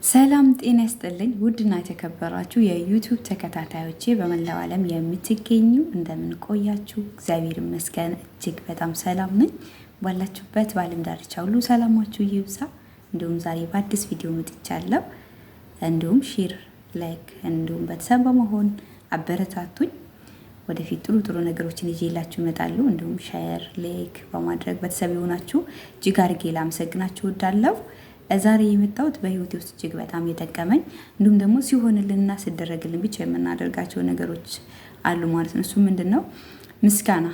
ሰላም ጤና ይስጥልኝ። ውድና የተከበራችሁ የ YouTube ተከታታዮቼ፣ በመላው ዓለም የምትገኙ፣ እንደምን ቆያችሁ? እግዚአብሔር ይመስገን እጅግ በጣም ሰላም ነኝ። ባላችሁበት በዓለም ዳርቻ ሁሉ ሰላማችሁ ይብዛ። እንዲሁም ዛሬ በአዲስ ቪዲዮ መጥቻለሁ። እንዲሁም share፣ like እንዲሁም ቤተሰብ በመሆን አበረታቱኝ። ወደፊት ጥሩ ጥሩ ነገሮችን ይዤላችሁ እመጣለሁ። እንዲሁም share፣ like በማድረግ ቤተሰብ የሆናችሁ እጅግ አድርጌ ላመሰግናችሁ እወዳለሁ። ዛሬ የመጣሁት በህይወቴ ውስጥ እጅግ በጣም የጠቀመኝ፣ እንዲሁም ደግሞ ሲሆንልንና ሲደረግልን ብቻ የምናደርጋቸው ነገሮች አሉ ማለት ነው። እሱ ምንድን ነው? ምስጋና።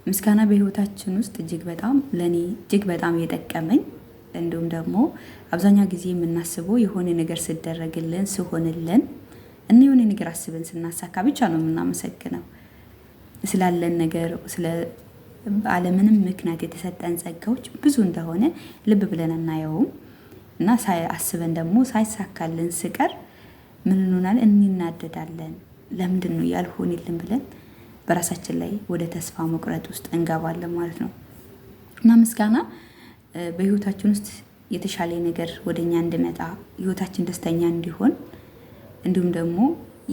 ምስጋና በህይወታችን ውስጥ እጅግ በጣም ለእኔ እጅግ በጣም የጠቀመኝ፣ እንዲሁም ደግሞ አብዛኛው ጊዜ የምናስበው የሆነ ነገር ሲደረግልን፣ ሲሆንልን እና የሆነ ነገር አስበን ስናሳካ ብቻ ነው የምናመሰግነው። ስላለን ነገር፣ ስለ አለምንም ምክንያት የተሰጠን ጸጋዎች ብዙ እንደሆነ ልብ ብለን አናየውም። እና አስበን ደግሞ ሳይሳካልን ስቀር ምን እንሆናለን? እንናደዳለን። ለምንድን ነው ያልሆንልን ብለን በራሳችን ላይ ወደ ተስፋ መቁረጥ ውስጥ እንገባለን ማለት ነው። እና ምስጋና በህይወታችን ውስጥ የተሻለ ነገር ወደኛ እንዲመጣ፣ ህይወታችን ደስተኛ እንዲሆን፣ እንዲሁም ደግሞ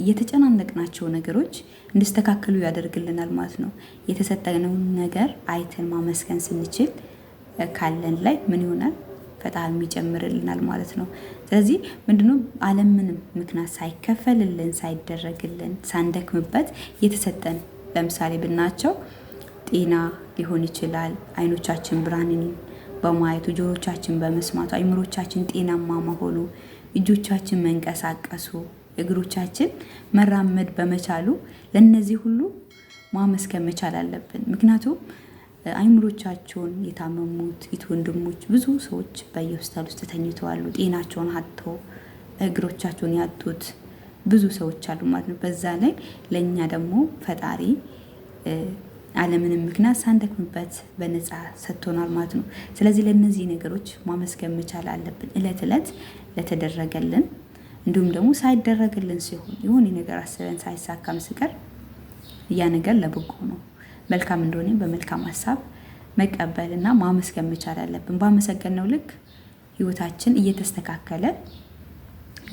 የተጨናነቅናቸው ነገሮች እንዲስተካከሉ ያደርግልናል ማለት ነው። የተሰጠነውን ነገር አይተን ማመስገን ስንችል ካለን ላይ ምን ይሆናል? ፈጣሪ ይጨምርልናል ማለት ነው። ስለዚህ ምንድነው? አለምንም ምክንያት ሳይከፈልልን፣ ሳይደረግልን፣ ሳንደክምበት የተሰጠን፣ ለምሳሌ ብናቸው ጤና ሊሆን ይችላል። አይኖቻችን ብርሃንን በማየቱ፣ ጆሮቻችን በመስማቱ፣ አይምሮቻችን ጤናማ መሆኑ፣ እጆቻችን መንቀሳቀሱ፣ እግሮቻችን መራመድ በመቻሉ ለእነዚህ ሁሉ ማመስገን መቻል አለብን። ምክንያቱም አይምሮቻቸውን የታመሙት ወንድሞች፣ ብዙ ሰዎች በየሆስፒታል ውስጥ ተኝተዋሉ። ጤናቸውን አጥተው እግሮቻቸውን ያጡት ብዙ ሰዎች አሉ ማለት ነው። በዛ ላይ ለእኛ ደግሞ ፈጣሪ አለምንም ምክንያት ሳንደክምበት በነፃ ሰጥቶናል ማለት ነው። ስለዚህ ለእነዚህ ነገሮች ማመስገን መቻል አለብን። እለት እለት ለተደረገልን፣ እንዲሁም ደግሞ ሳይደረግልን ሲሆን፣ የሆነ ነገር አስበን ሳይሳካም ሲቀር ያ ነገር ለበጎ ነው፣ መልካም እንደሆነ በመልካም ሀሳብ መቀበል እና ማመስገን መቻል አለብን። ባመሰገንነው ልክ ህይወታችን እየተስተካከለ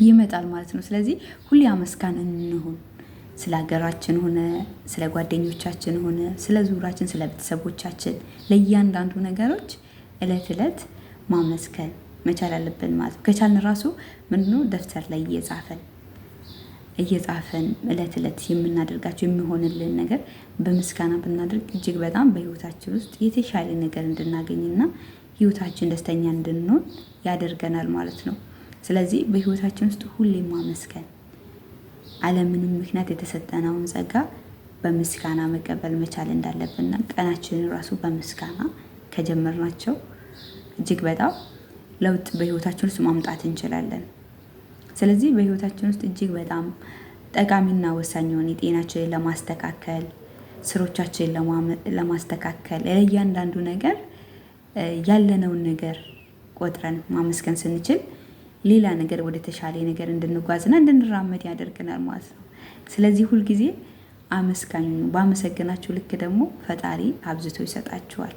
ይመጣል ማለት ነው። ስለዚህ ሁሌ አመስጋኝ እንሁን። ስለ ሀገራችን ሆነ፣ ስለ ጓደኞቻችን ሆነ፣ ስለ ዙሪያችን፣ ስለ ቤተሰቦቻችን፣ ለእያንዳንዱ ነገሮች እለት እለት ማመስገን መቻል አለብን ማለት ነው። ከቻልን ራሱ ምንድነው ደብተር ላይ እየጻፈን እየጻፈን እለት እለት የምናደርጋቸው የሚሆንልን ነገር በምስጋና ብናደርግ እጅግ በጣም በህይወታችን ውስጥ የተሻለ ነገር እንድናገኝና ህይወታችን ደስተኛ እንድንሆን ያደርገናል ማለት ነው። ስለዚህ በህይወታችን ውስጥ ሁሌም ማመስገን፣ አለምንም ምክንያት የተሰጠነውን ጸጋ በምስጋና መቀበል መቻል እንዳለብንና ቀናችንን ራሱ በምስጋና ከጀመርናቸው እጅግ በጣም ለውጥ በህይወታችን ውስጥ ማምጣት እንችላለን። ስለዚህ በህይወታችን ውስጥ እጅግ በጣም ጠቃሚና ወሳኝ የሆነ የጤናችንን ለማስተካከል፣ ስሮቻችንን ለማስተካከል፣ ለእያንዳንዱ ነገር ያለነውን ነገር ቆጥረን ማመስገን ስንችል ሌላ ነገር ወደ ተሻለ ነገር እንድንጓዝና እንድንራመድ ያደርገናል ማለት ነው። ስለዚህ ሁልጊዜ አመስጋኝ። ባመሰገናችሁ ልክ ደግሞ ፈጣሪ አብዝቶ ይሰጣችኋል።